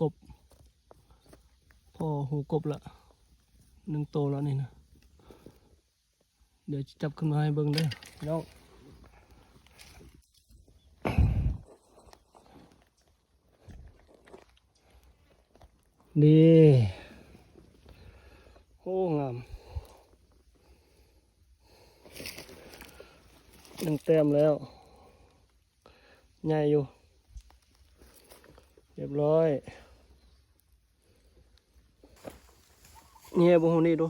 ກົບ ພໍຮູ້ກົບລະ ໜຶ່ງໂຕລະນີ້ນະ. ດຽວຈະຈັບຂຶ້ນມາໃຫ້ເບິ່ງເດີພີ່ນ້ອງ. ນີ້ ໂອ້ ງາມ ໜຶ່ງແຕ້ມແລ້ວ ໃຫຍ່ຢູ່ ຮຽບຮ້ອຍ. ແຍ່ເບິ່ງຮູນີ້ດູ.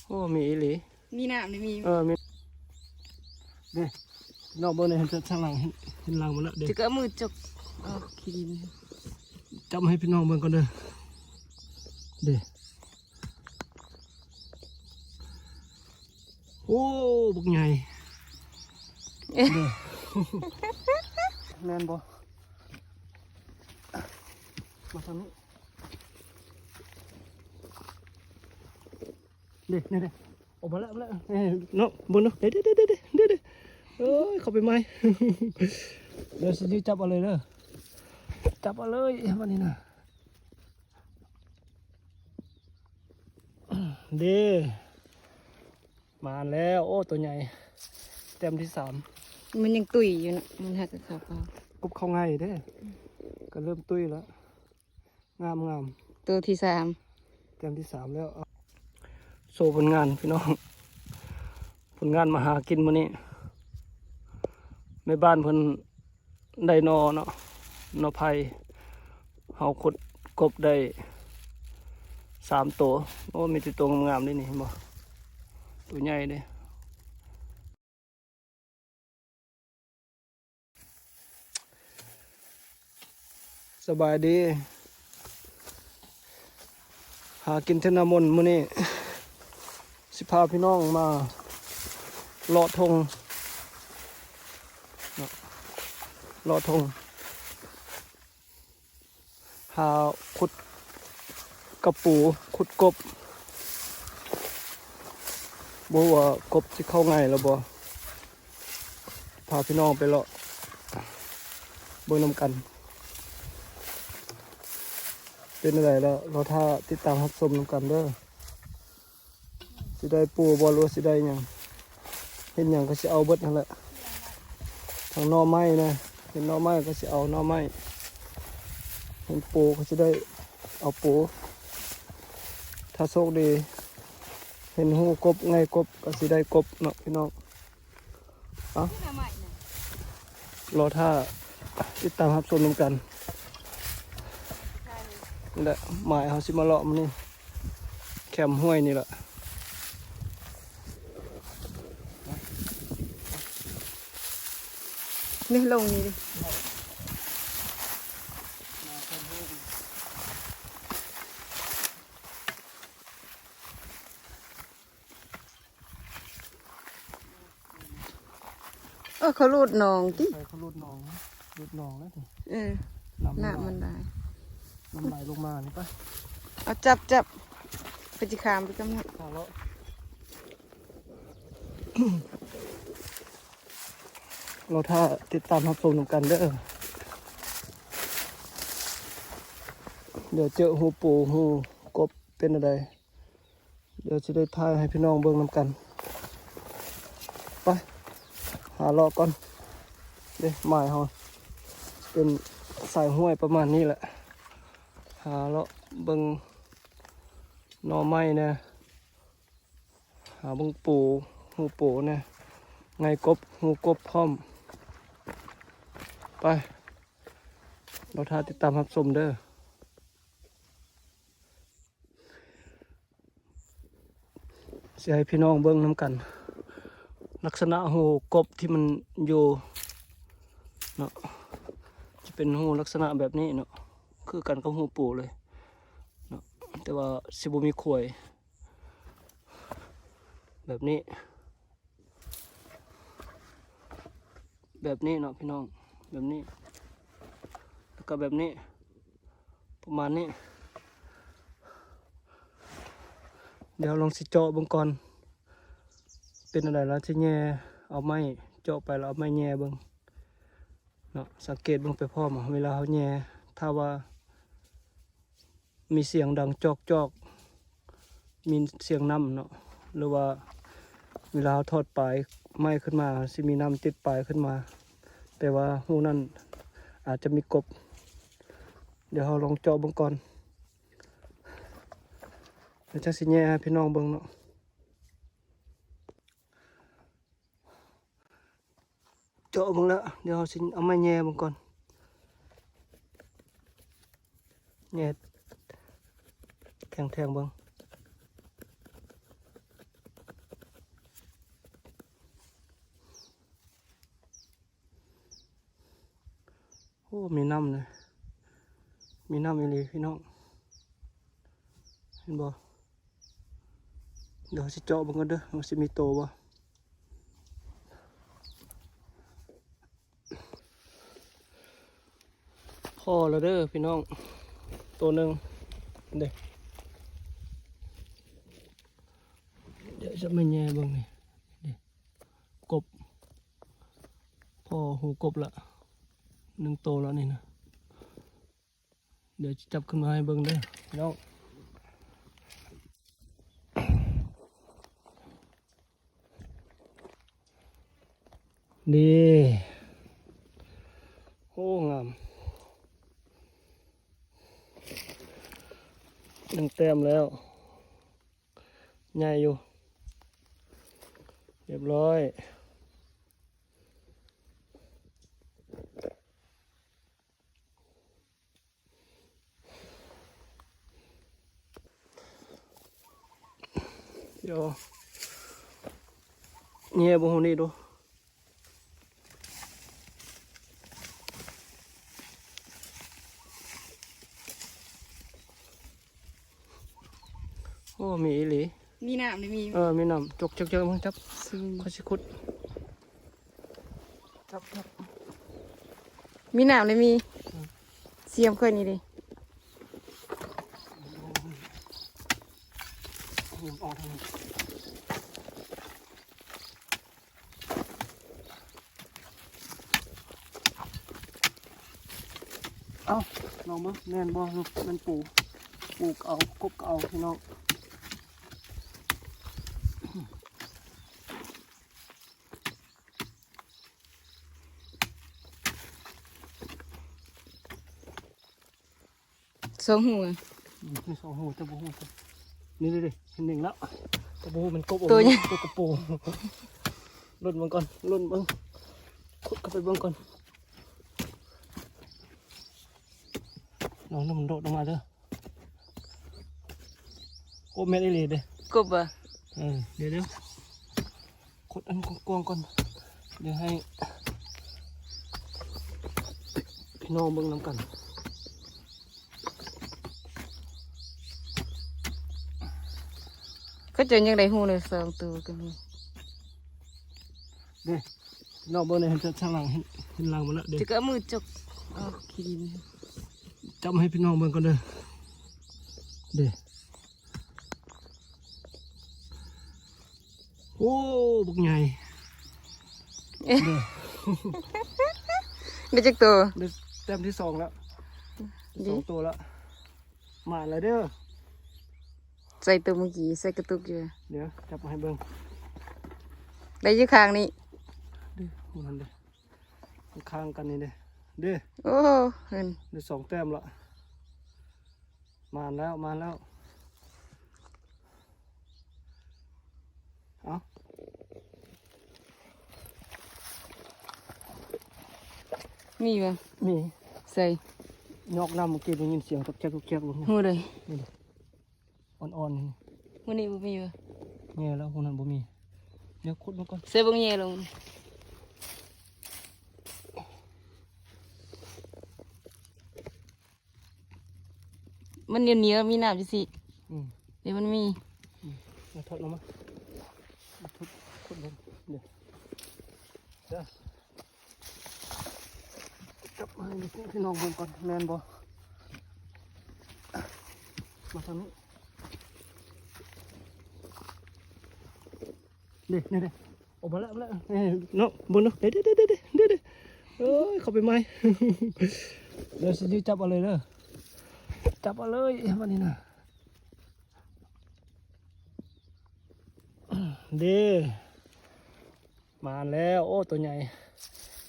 ໂອ້ ມີອີ່ຫຼີ ມີນ້ຳນີ້ ມີ ເອີ ມີ ເດ້ ນ້ອງເບິ່ງນີ້ ເຫັນທາງຫຼັງ ເຫັນ ເຫັນຫຼັງມັນລະເດ້ ຈະກະມືຈົກອອກຂີ້ດິນ ຈັບໃຫ້ພີ່ນ້ອງເບິ່ງກ່ອນເດີ ເດ້. ໂອ້ ບັກໃຫຍ່ ເດ້ ແມ່ນບໍ່? ມາທາງນີ້ ເດ້ ເດ້ ເດ້ ອອກມາແລ້ວ ອອກມາແລ້ວ ເອີ ເນາະ ເບິ່ງເນາະ ເດ້ ເດ້ ເດ້ ເດ້ ເດ້ ເດ້ ເອີຍ ເຂົ້າໄປໃໝ່ ດຽວຊິຈັບເອົາເລີຍເດີ ຈັບເອົາເລີຍ ບາດນີ້ນະ. ເດ້ ມາແລ້ວ ໂອ້ ໂຕໃຫຍ່ ແຕ້ມທີສາມ ມັນຍັງຕຸ້ຍຢູ່ນະ ມັນຫາກະຂາວເປົ່າ ກົບເຂົ້າໄງ່ເດ້ ກະເລີ່ມຕຸ້ຍລະ ງາມໆ ໂຕທີສາມ ແຕ້ມທີສາມແລ້ວ. ໂຊຜົນງານພີ່ນ້ອງ ຜົນງານມາຫາກິນມື້ນີ້ ແມ່ບ້ານເພິ່ນ ໄດ້ໜໍ່ເນາະ ໜໍ່ໄຜ່ ເຮົາຂຸດກົບໄດ້ສາມໂຕ ໂອ້ ມີແຕ່ໂຕງາມໆເດ້ນີ້ ເຫັນບໍ່ ໂຕໃຫຍ່ເດ້. ສະບາຍດີ ຫາກິນເທື່ອໜ້າມົນມື້ນີ້ ຊິພາພີ່ນ້ອງມາເລາະທົ່ງເນາະ ເລາະທົ່ງ ຫາຂຸດກະປູ ຂຸດກົບ ບໍ່ຮູ້ວ່າກົບຊິເຂົ້າໄງ່ແລ້ວບໍ່ ພາພີ່ນ້ອງໄປເລາະເບິ່ງນຳກັນ ເປັນແນວໃດລະ ລໍຖ້າຕິດຕາມຮັບຊົມນຳກັນເດີ. ຊິໄດ້ປູບໍ່ ຫຼືວ່າຊິໄດ້ຫຍັງ ເຫັນຫຍັງກະຊິເອົາເບິດຫັ້ນແຫຼະ ທັງໜໍ່ໄມ້ນະ ເຫັນໜໍ່ໄມ້ກະຊິເອົາໜໍ່ໄມ້ ເຫັນປູກະຊິໄດ້ເອົາປູ ຖ້າໂຊກດີ ເຫັນຮູກົບ ໄງ່ກົບ ກະຊິໄດ້ກົບເນາະພີ່ນ້ອງ. ເອົ້າ ລໍຖ້າຕິດຕາມຮັບຊົມນຳກັນ ນີ້ແຫຼະ ໝາຍເຮົາຊິມາເລາະມື້ນີ້ ແຄມຫ້ວຍນີ້ແຫຼະ ນີ້ລົງນີ້. ເອີ ເຂົາໂລດໜອງຕິ ໃສ່ເຂົາໂລດໜອງ ໂລດໜອງແລ້ວນີ້ ເອີ ນ້ຳມັນຫຼາຍ ນ້ຳຫຼາຍລົງມານີ້ປະ ເອົາຈັບ ຈັບ ເພິ່ນຊິຂ້າມໄປກັບນ້ຳ ຂ້າມເລາະ ລໍຖ້າຕິດຕາມຮັບຊົມນຳກັນເດີ ດຽວເຈີຮູປູ ຮູກົບ ເປັນແນວໃດ ດຽວຊິໄດ້ຖ່າຍໃຫ້ພີ່ນ້ອງເບິ່ງນຳກັນ ໄປ ຫາເລາະກ່ອນ ເດ້ ໝາຍເຮົາເປັນສາຍຫ້ວຍປະມານນີ້ແຫຼະ ຫາເລາະເບິ່ງໜໍ່ໄມ້ແດ່ ຫາເບິ່ງປູ ຮູປູແດ່ ໄງ່ກົບ ຮູກົບພ້ອມ ໄປ ລໍຖ້າຕິດຕາມຮັບຊົມເດີ. ຊິໃຫ້ພີ່ນ້ອງເບິ່ງນຳກັນ ລັກສະນະຮູກົບທີ່ມັນຢູ່ເນາະ ຈະເປັນຮູລັກສະນະແບບນີ້ເນາະ ຄືກັນກັບຮູປູເລີຍເນາະ ແຕ່ວ່າຊິບໍ່ມີຂວາຍ ແບບນີ້ ແບບນີ້ເນາະພີ່ນ້ອງ ແບບນີ້ ແລ້ວກະແບບນີ້ ປະມານນີ້ ດຽວລອງຊິເຈາະເບິ່ງກ່ອນ ເປັນແນວໃດລະ ຊິແຍ່ເອົາໄມ້ ເຈາະໄປແລ້ວເອົາໄມ້ແຍ່ເບິ່ງເນາະ. ສັງເກດເບິ່ງໄປພ້ອມ ເວລາເຮົາແຍ່ ຖ້າວ່າມີສຽງດັງຈອກໆ ມີສຽງນ້ຳເນາະ ຫຼືວ່າເວລາເຮົາຖອດປາຍໄມ້ຂຶ້ນມາ ຊິມີນ້ຳຕິດປາຍຂຶ້ນມາ ແຕ່ວ່າຮູນັ້ນອາດຈະມີກົບ. ດຽວເຮົາລອງເຈາະເບິ່ງກ່ອນ ດຽວຈະຊິແຍ່ໃຫ້ພີ່ນ້ອງເບິ່ງເນາະ. ເຈາະເບິ່ງແລ້ວ ດຽວເຮົາຊິເອົາໄມ້ແຍ່ເບິ່ງກ່ອນ ແຍ່ແຂງໆເບິ່ງ. ໂອ້ ມີນ້ຳເລີຍ ມີນ້ຳອີ່ຫຼີພີ່ນ້ອງ ເຫັນບໍ່? ດຽວເຮົາຊິເຈາະເບິ່ງກ່ອນເດີ ວ່າຊິມີໂຕບໍ່. ພໍ້ແລ້ວເດີພີ່ນ້ອງ ໂຕໜຶ່ງເດ້. ດຽວຈະມາແຍ່ເບິ່ງນີ້ ເດ້ ກົບ ພໍ້ຮູກົບລະ ໜຶ່ງໂຕລະນີ້ນະ. ດຽວຈະຈັບຂຶ້ນມາໃຫ້ເບິ່ງເດີພີ່ນ້ອງ ນີ້ ໂອ້ ງາມ ໜຶ່ງແຕ້ມແລ້ວ ໃຫຍ່ຢູ່ ຮຽບຮ້ອຍ. ດຽວແຍ່ເບິ່ງຮູນີ້ດູ. ໂອ້ ມີອີ່ຫຼີ ມີນ້ຳນີ້ ມີ ເອີ ມີນ້ຳ ຈົກໆໆ ເບິ່ງ ຈັບ ຊິເບິ່ງ ຂ້ອຍຊິຂຸດ ຈັບໆ ມີນ້ຳນີ້ ມີ ອືມ ສຽມຂ້ອຍນີ້ເດ້. ເອົ້າ ລອງເບິ່ງ ແມ່ນບໍ່? ແມ່ນປູ ປູກະເອົາ ກົບກະເອົາ ພີ່ນ້ອງ. ສອງຮູ ອືມ ມີສອງຮູ ແຕ່ບໍ່ຮູ້ ນີ້ເດ້ ເຫັນໜຶ່ງແລ້ວ ແຕ່ບໍ່ຮູ້ມັນກົບ ໂຕໃຫຍ່ ຕົວກະປູ ລຸ້ນເບິ່ງກ່ອນ ລຸ້ນເບິ່ງ ຂຸດເຂົ້າໄປເບິ່ງກ່ອນ ລອງດູມັນໂດດລົງມາເດີ. ໂອ້ ແມ່ນອີ່ຫຼີເດ້ ກົບບໍ່? ເອີ ດຽວໆ ຂຸດອັນກວ້າງໆກ່ອນ ດຽວໃຫ້ພີ່ນ້ອງເບິ່ງນຳກັນ. ເຂົາເຈົ້າຍັງໄດ້ຮູ້ເລີຍ ສອງໂຕກໍມີເດ້. ພີ່ນ້ອງເບິ່ງໃນ ເຫັນແຕ່ທາງຫຼັງ ເຫັນ ເຫັນຫຼັງມັນລະເດ້. ຈະກະເອົາມືຈົກອອກຂີ້ດິນ ຈັບໃຫ້ພີ່ນ້ອງເບິ່ງກ່ອນເດີ ເດ້. ໂອ້ ບັກໃຫຍ່ ເອີ ເດ້ ໄດ້ຈັກໂຕ? ໄດ້ແຕ້ມທີສອງແລ້ວ ດີ ສອງໂຕແລ້ວ ໝານແລ້ວເດີ. ໃສ່ໂຕມື້ກີ້ ໃສ່ກະຕຸກຢູ່ ດຽວຈັບມາໃຫ້ເບິ່ງ ໄດ້ຢູ່ຂ້າງນີ້ ເດ້ ພຸ້ນຫັ້ນເດ້ ຂ້າງກັນນີ້ເດ້ ເດ້. ໂອ້ ເຫັນ ໄດ້ສອງແຕ້ມລະ ມາແລ້ວ ມາແລ້ວ. ເອົ້າ ມີບໍ່? ມີ ໃສ່ ຍອກນ້ຳ ເມື່ອກີ້ໄດ້ຍິນສຽງຕອກແຈກຕອກແຈກ ຮູ້ເລີຍ ນີ້ເດ້ ອ່ອນໆ ນີ້ ມື້ນີ້ບໍ່ມີບໍ່? ແຍ່ແລ້ວ ຮູ້ນັ້ນບໍ່ມີ ດຽວຂຸດມາກ່ອນ ໃສ່ເບິ່ງແຍ່ແລ້ວ ມັນໜຽວໆ ມີນ້ຳຈັ່ງຊີ້ ອືມ ດຽວມັນມີ ອືມ ມາຖອດລົງມາ ມາຖອດ ຖອດລົງ ເດີ ເດີ ຈັບໃຫ້ພີ່ນ້ອງເບິ່ງກ່ອນ ແມ່ນບໍ່? ມາທາງນີ້. ເດ້ ນີ້ເດ້ ອອກມາແລ້ວ ອອກມາແລ້ວ ເອີ ເນາະ ເບິ່ງເນາະ ເດ້ ເດ້ ເດ້ ເດ້ ເດ້ ເດ້ ໂອ້ຍ ເຂົ້າໄປໃໝ່ ດຽວຊິຈັບເອົາເລີຍເດີ ຈັບເອົາເລີຍ ບາດນີ້ນະ ເດ້ ມາແລ້ວ ໂອ້ ໂຕໃຫຍ່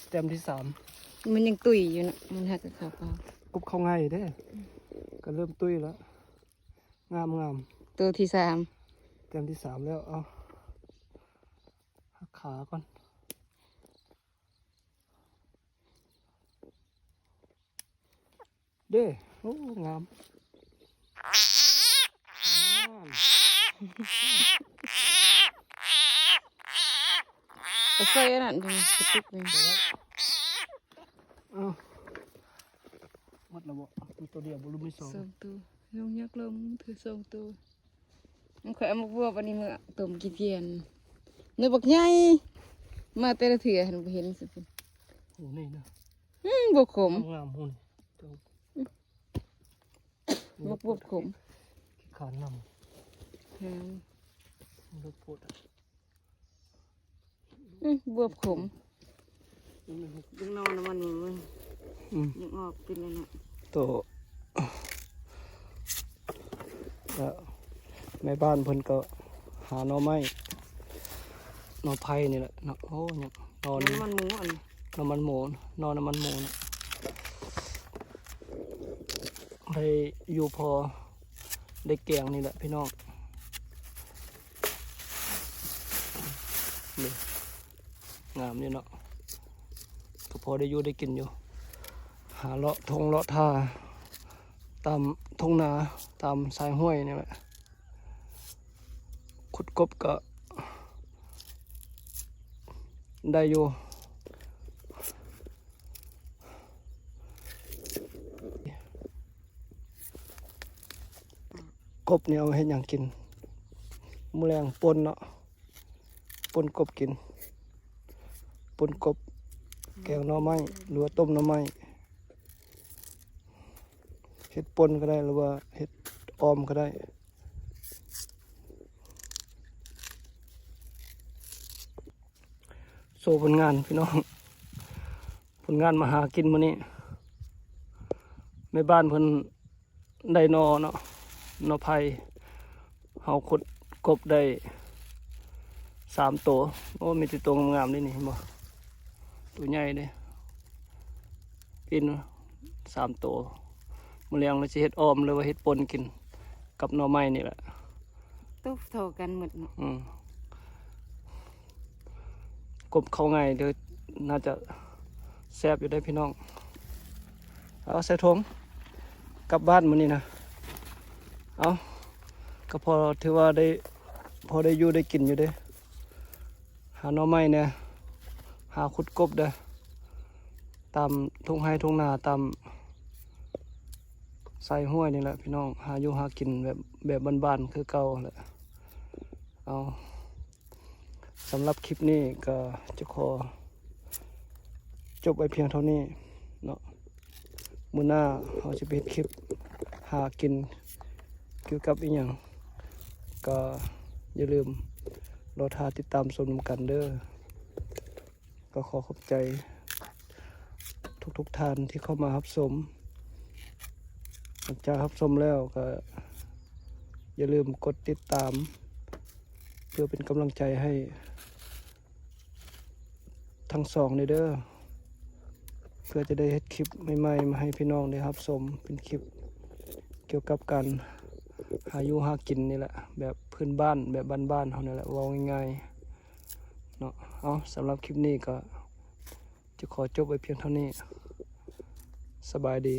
ແຕ້ມທີສາມ ມັນຍັງຕຸ້ຍຢູ່ນະ ມັນຫາກະຂາວເປົ່າ ກົບເຂົ້າໄງ່ເດ້ ກໍເລີ່ມຕຸ້ຍແລ້ວ ງາມໆ ໂຕທີສາມ ແຕ້ມທີສາມແລ້ວ ເອົາ ຫັກຂາກ່ອນ ເດ້ ໂອ້ ງາມ ງາມ ເອົາໃສ່ອັນນັ້ນ ກະຕິກນີ້ ເອົາ ໝົດແລ້ວບໍ່? ມີໂຕດຽວບໍ່ ຫຼືມີສອງ? ສອງໂຕ ນ້ອງຍັກລົງ ຖືສອງໂຕ ຂ້ອຍເອົາໝາກບວບອັນນີ້ມາຕົ້ມກິນເຢັນ ໜ່ວຍບັກໃຫຍ່ ມາແຕ່ລະເທື່ອຫັ້ນບໍ່ເຫັນ ໂອ້ ນີ້ນະ ອືມ ບວບຂົມ ງາມໆ ຫຸ່ນ ອືມ ບວບ ບວບຂົມ ຂີ້ຄ້ານນຳ ງາມ ບວບໂພດ ອືມ ບວບຂົມ ອືມ ຍັງນອນນະມັນ ອືມ ຍັງອອກເປັນອັນນັ້ນ ໂຕ ແລ້ວແມ່ບ້ານເພິ່ນກໍຫາໜໍ່ໄມ້ ໜໍ່ໄຜ່ນີ້ແຫຼະເນາະ ໂອ້ ຍັງ ໜໍ່ນີ້ ນ້ຳມັນໝູອັນນີ້ ນ້ຳມັນໝູ ໜໍ່ນ້ຳມັນໝູນະ ໄດ້ຢູ່ພໍໄດ້ແກງນີ້ແຫຼະພີ່ນ້ອງ ນີ້ ງາມຢູ່ເນາະ ກໍພໍໄດ້ຢູ່ໄດ້ກິນຢູ່ ຫາເລາະທົ່ງເລາະທ່າ ຕາມທົ່ງນາ ຕາມຊາຍຫ້ວຍນີ້ແຫຼະ ຂຸດກົບກໍໄດ້ຢູ່ ກົບນີ້ເອົາເຮັດຫຍັງກິນ? ມື້ແລງປົ່ນເນາະ ປົ່ນກົບກິນ ປົ່ນກົບ ແກງໜໍ່ໄມ້ ຫຼືວ່າຕົ້ມໜໍ່ໄມ້ ເຮັດປົ່ນກໍໄດ້ ຫຼືວ່າເຮັດອອມກໍໄດ້ ໂຊຜົນງານພີ່ນ້ອງ ຜົນງານມາຫາກິນມື້ນີ້ ແມ່ບ້ານເພິ່ນໄດ້ໜໍ່ເນາະ ໜໍ່ໄຜ່ ເຮົາຂຸດກົບໄດ້ສາມໂຕ ໂອ້ ມີແຕ່ໂຕງາມໆເດ້ນີ້ ເຫັນບໍ່ ໂຕໃຫຍ່ເດ້ ປີນສາມໂຕ ມື້ແລງລະຊິເຮັດອອມ ຫຼືວ່າເຮັດປົ່ນກິນ ກັບໜໍ່ໄມ້ນີ້ແຫຼະ ໂຕທໍ່ກັນໝົດເນາະ ອືມ ກົບເຂົ້າໄງ່ເດີ ໜ້າຈະແຊບຢູ່ເດ້ພີ່ນ້ອງ ເອົາໃສ່ຖົງ ກັບບ້ານມື້ນີ້ນະ ເອົາ ກໍພໍ ຖືວ່າໄດ້ ພໍໄດ້ຢູ່ໄດ້ກິນຢູ່ເດ້ ຫາໜໍ່ໄມ້ແດ່ ຫາຂຸດກົບເດີ ຕາມທົ່ງໄຮ່ທົ່ງນາ ຕາມຊາຍຫ້ວຍນີ້ແຫຼະພີ່ນ້ອງ ຫາຢູ່ຫາກິນແບບ ແບບບ້ານໆຄືເກົ່າແຫຼະ ເອົາ ສຳລັບຄລິບນີ້ກໍຈະຂໍຈົບໄວ້ພຽງເທົ່ານີ້ເນາະ ມື້ໜ້າເຮົາຊິໄປເຮັດຄລິບຫາກິນກ່ຽວກັບອີ່ຫຍັງ ກໍຢ່າລືມລໍຖ້າຕິດຕາມຊົມນຳກັນເດີ ກໍຂໍຂອບໃຈທຸກໆທ່ານທີ່ເຂົ້າມາຮັບຊົມ ຫຼັງຈາກຮັບຊົມແລ້ວກໍຢ່າລືມກົດຕິດຕາມ ເພື່ອເປັນກຳລັງໃຈໃຫ້ທັງສອງແດ່ເດີ ເພື່ອຈະໄດ້ເຮັດຄລິບໃໝ່ໆມາໃຫ້ພີ່ນ້ອງໄດ້ຮັບຊົມ ເປັນຄລິບກ່ຽວກັບການຫາຢູ່ຫາກິນນີ້ແຫຼະ ແບບພື້ນບ້ານ ແບບບ້ານໆເຮົານີ້ແຫຼະ ເວົ້າງ່າຍໆເນາະ ເອົາ ສຳລັບຄລິບນີ້ກໍຈະຂໍຈົບໄວ້ພຽງເທົ່ານີ້ ສະບາຍດີ.